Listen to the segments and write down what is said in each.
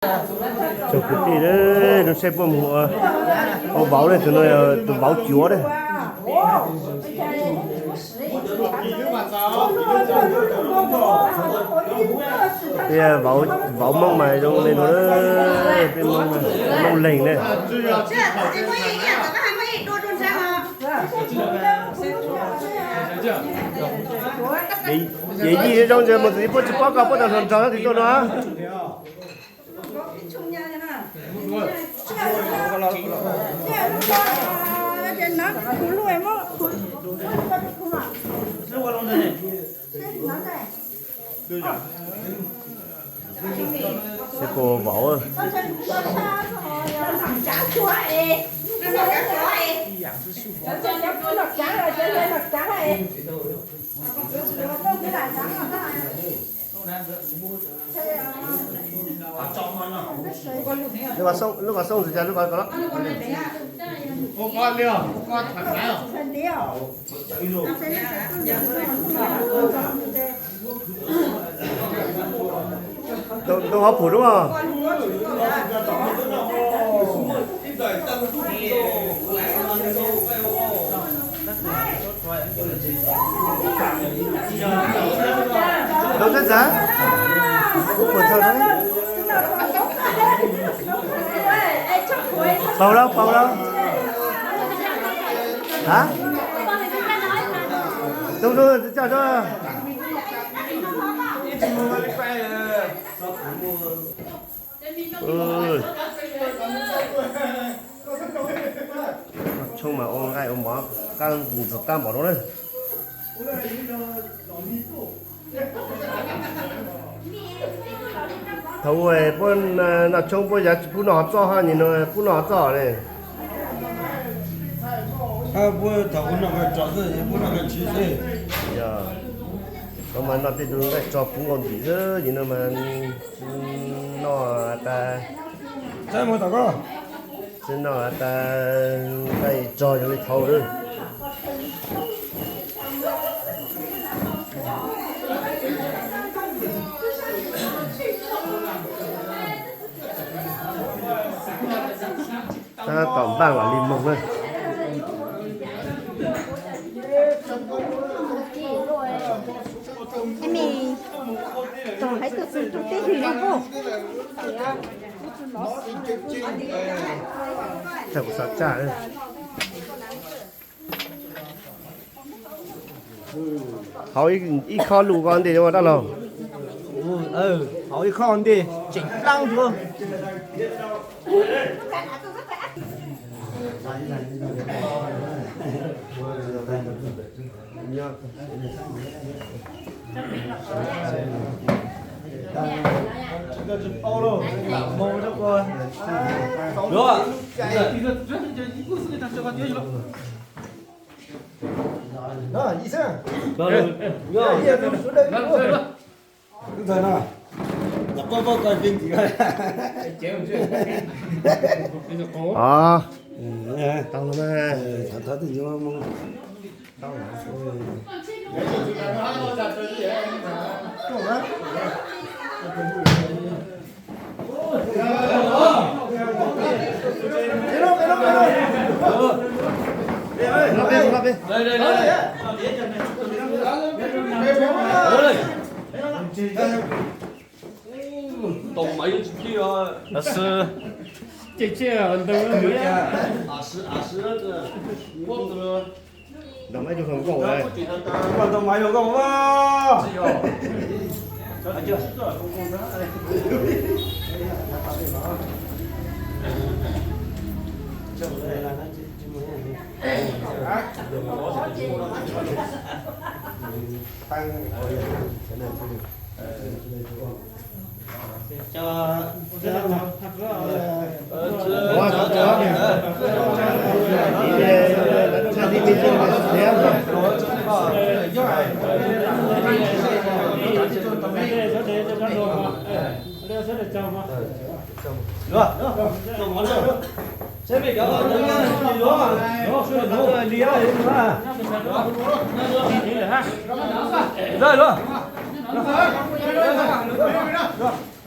Tsoom kwv tij, no seb puas mus ua vauv ne, tus no yog tus vauv cuav ne. Vauv Hmoob mas zoo li no, peb Hmoob, Hmoob leeg ne. Ces yij zoo ntsis mus txog puab tsis paub koj puab tau hluas nraug twg tuaj no. Seb puas vauv. Lub qhov xooj, lub qhov xooj, lub qhov xooj. Ntoo hauv pum dub. Ntoo txhab txav. Paus lawm, paus lawm. Ha? Ntoo ntoo coj. Tshoob mas ua nqaij ua mov qab ntxuag qab npaum no na. Thaum ub puab noj tshoob puab yav tsis pub noj hov txoj, ho nim no pub noj hov txoj ne. Puab thaum ub noj nqaij tso xwb, puab noj nqaij tshiv xwb. Yog, thaum ub mas noj tej tug nqaij tso puv nkaus ntim xwb, nim no mas noj tas, txheb noj tas nqaij tso yog li thaud lawm. Tab tom npaj vam li moog na. Thaum kuv xav tsaj. Hauv ib khob lug ko ntej ua dab laug. Hauv ib khob ntej tseem plaab dua. Ntau mas yog nkauj.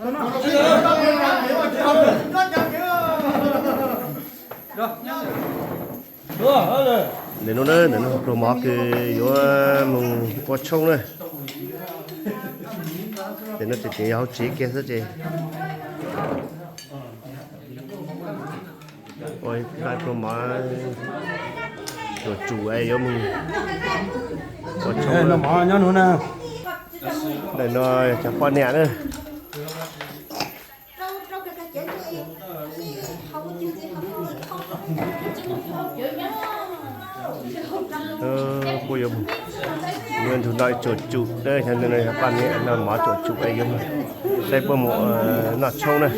Ntawm no, ntawm no pluag mov kws yuav mus ua tshoob na. Ces no ces yog hauv tsev kiag xwb ces ua ib pluag mov tuam tsum yuav mus ua tshoob. Ntawm no cov poj niam na. Kuj yuav mus, yuav nrug noj ib tuam tsum, cov poj niam noj mov tuam tsum yuav mus, saib puab mus noj tshoob na.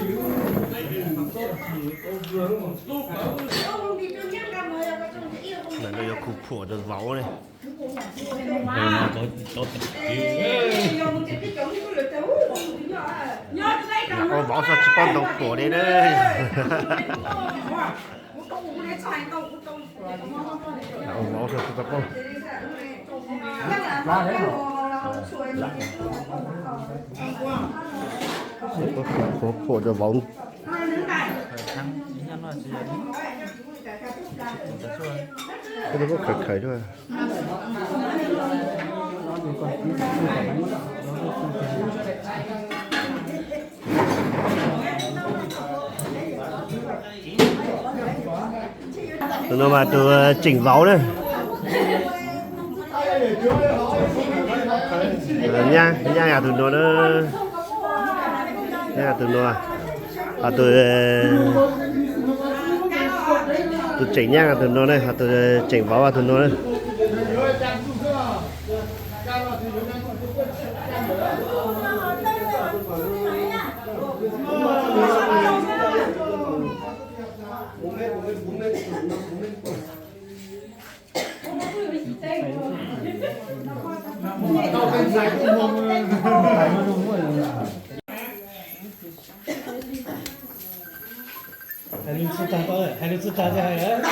Ntawm no yuav khu phuam rau vauv ne. Ua vauv tsis paub ntoo phuam li na. Ua vauv tsis tau paub. Khu phuam rau vauv. Khaws khaws. Tus no mas tus tseem vauv na. Nyab, nyab yog tus no na. Nyab yog tus no. Ho tus, tus tseem nyab tus no ne, ho tus tseem vauv tus no na. Hais lus txij tag, hais lus txij tag tsis hais lawm.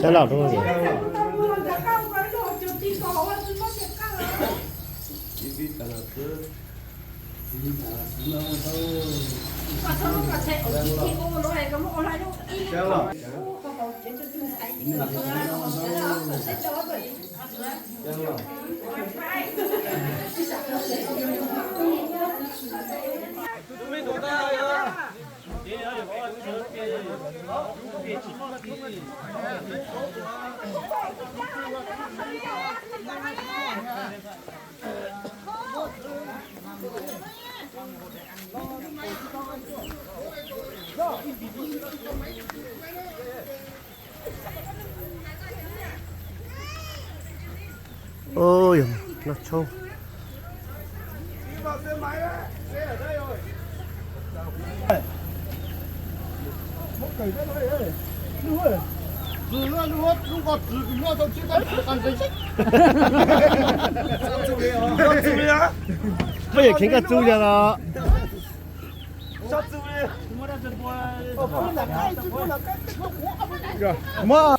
Cov laus rau. Ub, yog noj tshoob. Koj yeej kheev koj txuj yog los. Ntawd.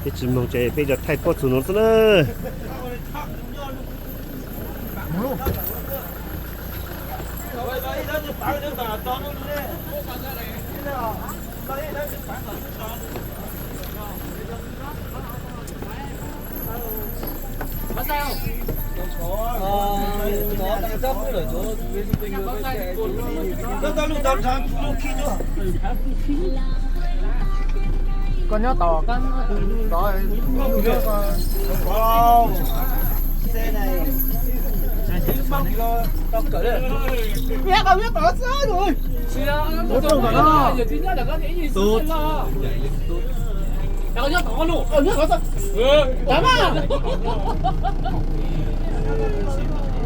Peb tsis moog ces peb cov thaij puab txug nuav xwb na. Koj nyob tom qab tod.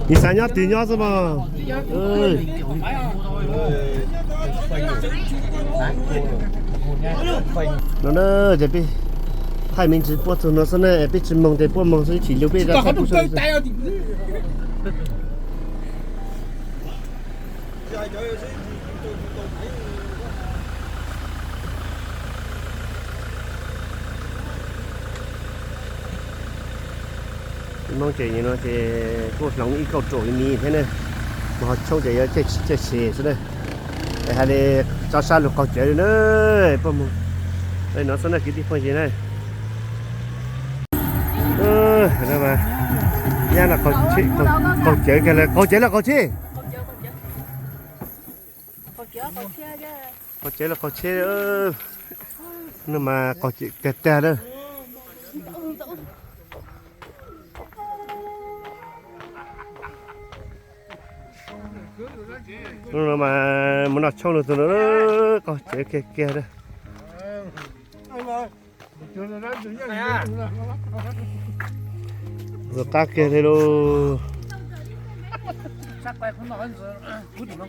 Ib xav nyob twg nyob xwb mas. No na, ces peb thaij me ntsis puab txug nuav xwb na, peb tsis moog ces puab moog xwb, tsis lug peb zaj thaij puab. Moob ces no ces kuj hloov ib kauj ruam li thiab na, mus hauv tshoob ces yuav caij tsheb xwb na. Es hais li tso sab lug qaug cawv na, puab moog no xwb na kwv tij phooj ywg na. Nyab no qaug cawv kag, qaug cawv los qaug tsheb? Qaug cawv los qaug tsheb? No mas qaug cawv kag tag lawm. Hnub no mas mus noj tshoob lug tug no, qaug cawv kiag kiag lawm. Ntxim qab kiag li lauj. Ntxim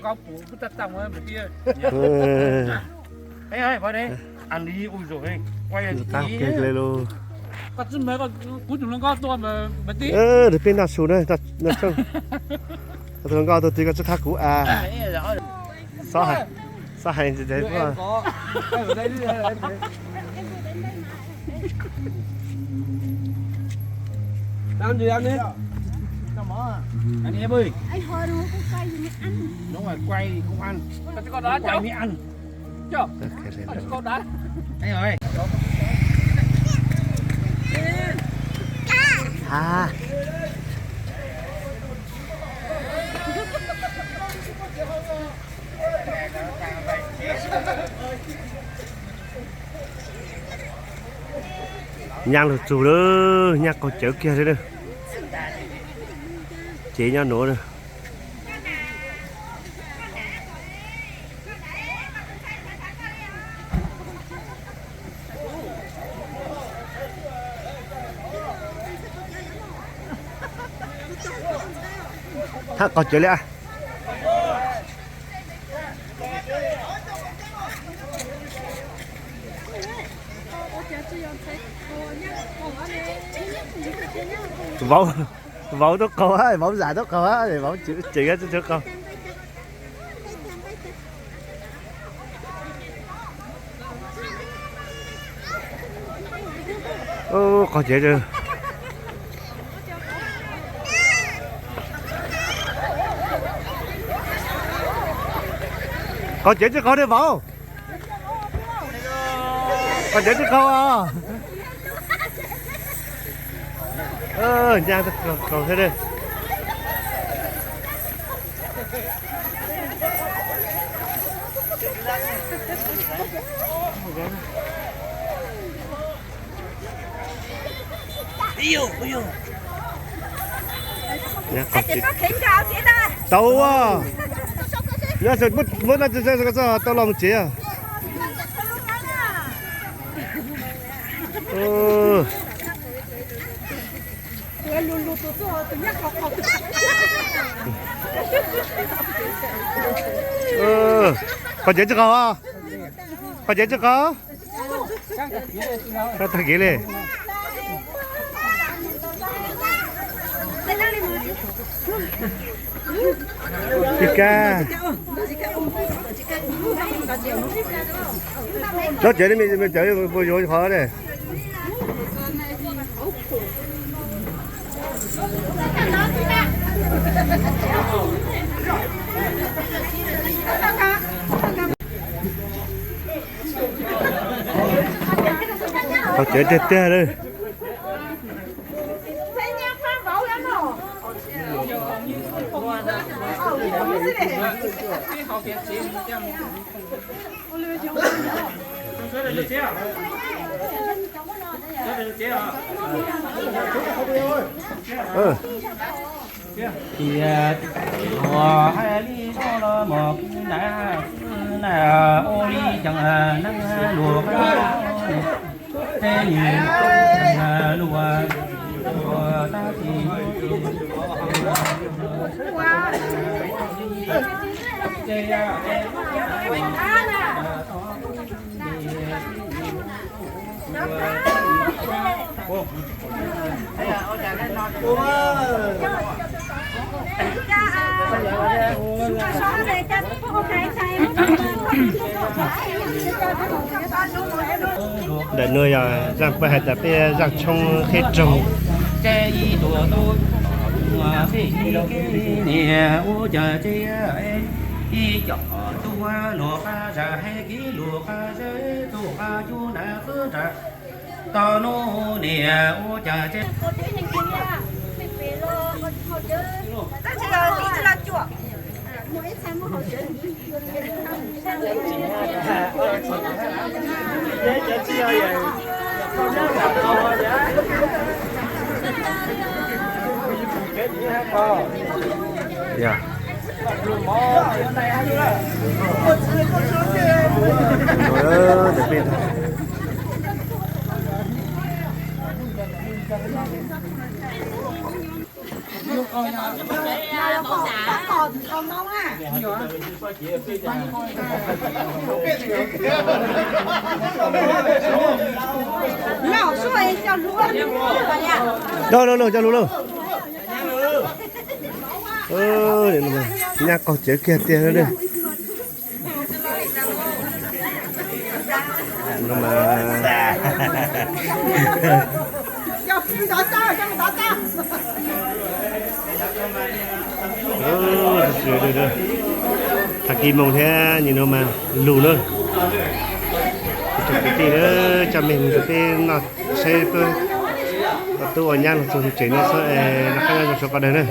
qab kiag li lauj. Nws peb noj su na, noj tshoob. Tus hluas nkauj tug twg koj tsis qab kuv a? Xob hais ntsis. Nyab lug txug lawm, nyab qaug cawv kiag li lawm. Cev nyob nuav lawm. Hab qaug cawv li a. Vauv, vauv tub qaug, vauv zam tub qaug, vauv tseem tub qaug. Qaug cawv, qaug cawv tsis qaug li vauv. Qaug cawv tsis qaug. Nyab qaug thiab li. Tau, yog muab no tau los mus tsev. Qaug cawv tsis qaug, qaug cawv tsis qaug. Tag kev li. Tsis kag. Tsob cawv li, cawv puas yuav qhov li. Qhov tsev tiag tiag li. Tias ua hais li no los mos kwv na, kwv na, ua li cas neeg luag qab, tej yim luag ua tab sis Ntawm no yog zaj paj hais tas peb zaj tshoob qhib roog. Niam ua cas tsev ib co tuaj luag qab zaj, hais kev luag qab zaj, tuaj qab cub nram qwb nram toj no, niam ua cas tsev. Yog. Lauj, lauj, lauj, coj lus lauj. Nyab qaug tsev kiag tiag li. Tag kis moos thiab nim no mas lug na. Tsoom kwv tij na, coj mej mus rau peb noj saib peb tub ua nyab los txog tsev no xwb, noj qab nyob zoo sawv daws na.